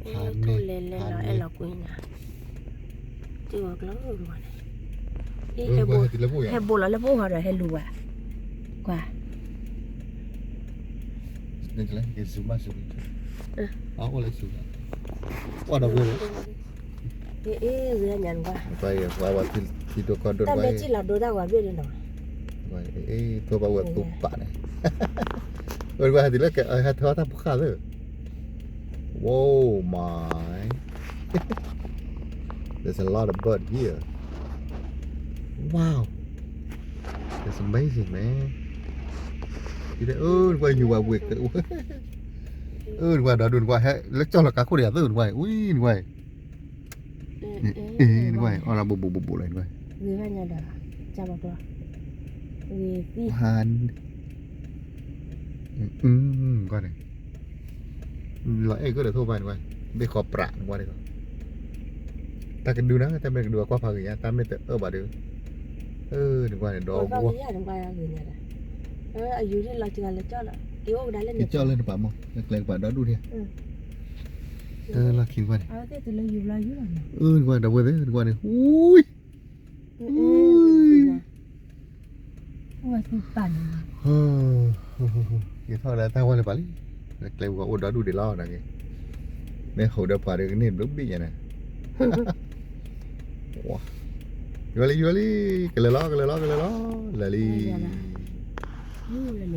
ဖးန့ၢ် လဲၤလဲၤလီၤ အဲၣ်လီၤကွံာ်ညါ, တံၢ်ဝဲကျိန့ၣ်, ဟဲဘိလီၤလၢပအိၣ်ဟီဒီး ဟဲလူၤဝဲ, ကွၢ်, အအိၣ်လၢဆူၣ်, ကွၢ်ဒီးဝဲ, အ့ၣ် ဂ့ၤညါနကွၢ်, ထံဒိၣ်ကီၢ်ဒိၣ် တၢ်မဲာ်ထံလီၤဒိတၢ်ဂီၤဘ့ၣ်န့ၣ်နီၤ, ထိၣ်ဘၣ်ဝဲသူပာ်န့ၣ်, ဝဲဟဲတုၤလၢ ဟဲထီၣ်တၢ်ဖိဃာ်သၢ Whoa, my. There's a lot of bird here. Wow. That's amazing, man. အၢ နကွၢ် ယူၤဝဲဝ့ၢ်က, အၢ နကွၢ် ဒီဒူၣ် နကွၢ် ဟဲလၢကၠီၣ်လီၤကးခိၣ်ဒီးယၤသၢ နကွၢ် အံၤ နကွၢ်, နကွၢ် အီၣ်ဒီးဘူးဘူးဘူးဘူးလီၤ နကွၢ်, ဂ့ၤဘၣ်ညါဒီး ကၢ်ဘၣ်ကျီ, ဂ့ၤသံ, ကွၢ်န့ၣ် လီၤအဲၣ်ကၢၣ်ဒီးထိၣ်ဘၣ် နကွၢ်, ဘ့ၣ်ဃီပြး နကွၢ်န့ၣ်, တၢ်ကဒုနၤ တၢ်မ့ၢ်ကဒုအကွၢ်ဖးဂ့ၤညါ တၢ်မ့ၢ်တအၢၣ်ဘၣ်ဒီး, နကွၢ်န့ၣ် ဒီဂီၢ်, က့ၤကၠီၣ်လၢနပာ်မီၢ် လၢကျဲကပၤဒီဒူၣ်ထံ, တၢ်လီၢ်ခံနကွၢ်န့ၣ်, အၢ နကွၢ် ဒီပုၢ်ဝဲၢ်သ့ၣ် နကွၢ်န့ၣ် အူၣ် က့ၤထီၣ်လၢတၢ်ဝဲလၢပှၤလံ, မ့ၢ်ဟီၣ်ဒီးတၢ်ဝဲလၢပှၤလံ, ကျဲပူၤကအိၣ်ဒီဒူၣ်ဒံးလီၤန့ၣ်, မ့ၢ်ဟီၣ်ဒီးပှၤဒီးကန့ၢ်ဘျုးဘ့ၣ်ညါန့ၣ်, ယွၤလံ ယွၤလံ ကလဲၤလီၤ ကလဲၤလီၤ ကလဲၤလီၤ လၢာ်လံ, က့ၤလံ,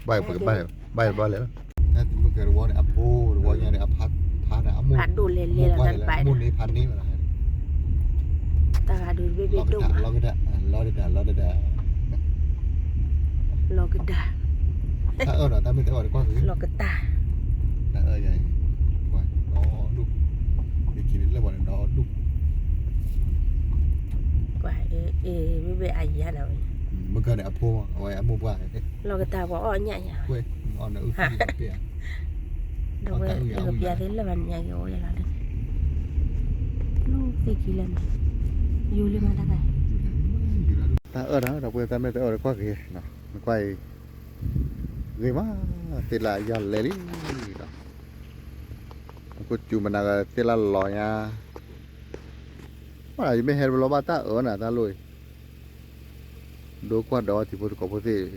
ဘၣ်ပကဘၣ်လဲၤ ဘၣ်လဲၤဘၣ်လဲၤလီၤ, တၢ်တမုၢ်ကဲတဝီန့ၣ် အဖိတဝီညါန့ၣ် အဖါဖါန့ၣ် အမိၢ်, ဖးဒိၣ်လဲၤလဲၤလီၤ တၢ်တပာ် မိၢ်န့ၣ်ဖးန့ၢ်လီၤ တၢ်ဂၤဒုးတဘ့ၣ်ဘ့ၣ်ဒိၣ်မး, လီၤကဒါ, လီၤကဒါ, လီၤကဒါ, တၢ်အၢၣ်ဒီးတၢ်မ့ၢ်တအၢၣ်ဒီးကွၢ်က့ၤ, လီၤကဒါ, တၢ်အၢၣ်ယၤအံၤ, ဒီဒူၣ်, ယခံန့ၣ်လၢပှၤန့ၣ်ဒီဒူၣ်, ကွၢ်, အ့ၣ် ဘ့ၣ်ဘ့ၣ်အယၤနီၤ, မ့ၢ်ကန့ၣ်အဖိမး အဝဲအမိၢ်ပှၢ်, လီၤကဒါပှၤအီၣ်ညၣ်ညါ, ဒီးဝဲကပျးသ့လၢပှၤညါက့ၤအိၣ်ယလီၤ, လူၤသ့ၣ်ခံလၢန့ၣ်, ယူၤလံမးတၢ်, တၢ်အၢၣ်ဒီး ဒီပုၢ်ဝဲၢ် တၢ်မ့ၢ်တအၢၣ်ဒီးကွၢ်က့ၤ, နကွၢ်အံၤ, ဂ့ၤမး, သ့ၣ်လၢယၤလဲၤလံ, အခိၣ်စူၤမနၤဂၤသ့ၣ်လၢလီၤညါ, ယမ့ၢ်ဟဲတဘျီဘၣ်တၢ်အၢၣ်နၤတၢ်လိၣ်အံၤ ဒိကွၢ်ဒီးထံဖိကီၢ်ဖိသ့ၣ် လၢကီၢ်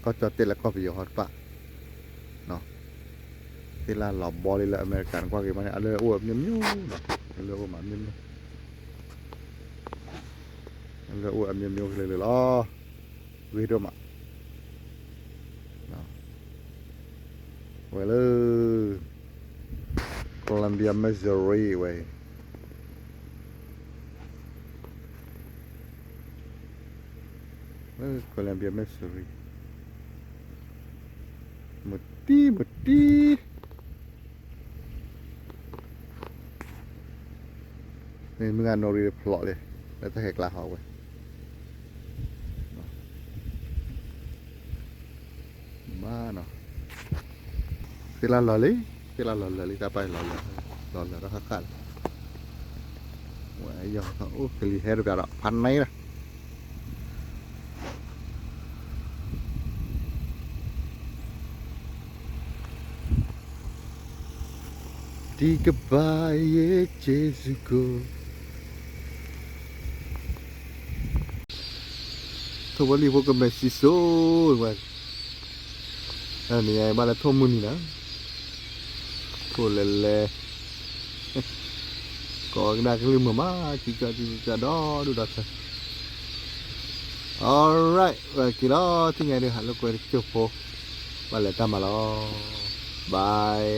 ကၠီၣ်တဲၣ်လၢကီၢ်ပယီၤဟီတဖၣ်, သ့ၣ်လၢလီၤဘီလံလၢအမဲရကၤ နကွၢ်က့ၤမးန့ၣ် အလၢအိၣ်အမျိုးမျိုးနီၤ, အလၢအိၣ်မးအမျိုးမျိုး, အလၢအိၣ်အမျိုးမျိုးကလုာ်ကလုာ်လီၤ, ဂ့ၤဒိၣ်မး, ဝဲလၢ Columbia Missouri ဝဲအံၤ, Columbia Missouri, မတံမတံ, မ့ၢ်ဂၤနီၣ်ရံၣ်တဖျိးလံ, လၢတၢ်ဟဲကျါဟီဝဲ ဘၣ်နီၤ, သ့ၣ်လၢလီၤလံ, သ့ၣ်လၢလီၤလၢာ်လံ, တၢ်ပၢၢ်လီၤလၢာ်, လီၤလၢာ်တၢ်ဃၣ်ဃၣ်လံ, ဝဲယီၤအိၣ်ကလံၤဟဲတပျးဒီး ဖးန့ၣ်လီၤ, ဒီကဘၣ်ယ့ၢ်က့ၤစူကိ, ထိၣ်ဝဲလံဖိကမဲာ်စံၣ်စိ, န့ၣ်ယဘၣ်လၢထိၣ်မုၢ်နံၤနီၤ, ထိၣ်လဲၤလဲၤ, ကိးကဒါကလုၢ်မုာ်မး, ကံကၠီကံကၠီဒီဒူၣ်ဒီထၢ, alright ဝဲက့ၤလီၤ, ထံၣ်ညါဒုး ဟးလိာ်ကွဲတကၠိၢ်ဖိ, ဘၣ်လဲၤတၢ်မၤလီၤ, bye.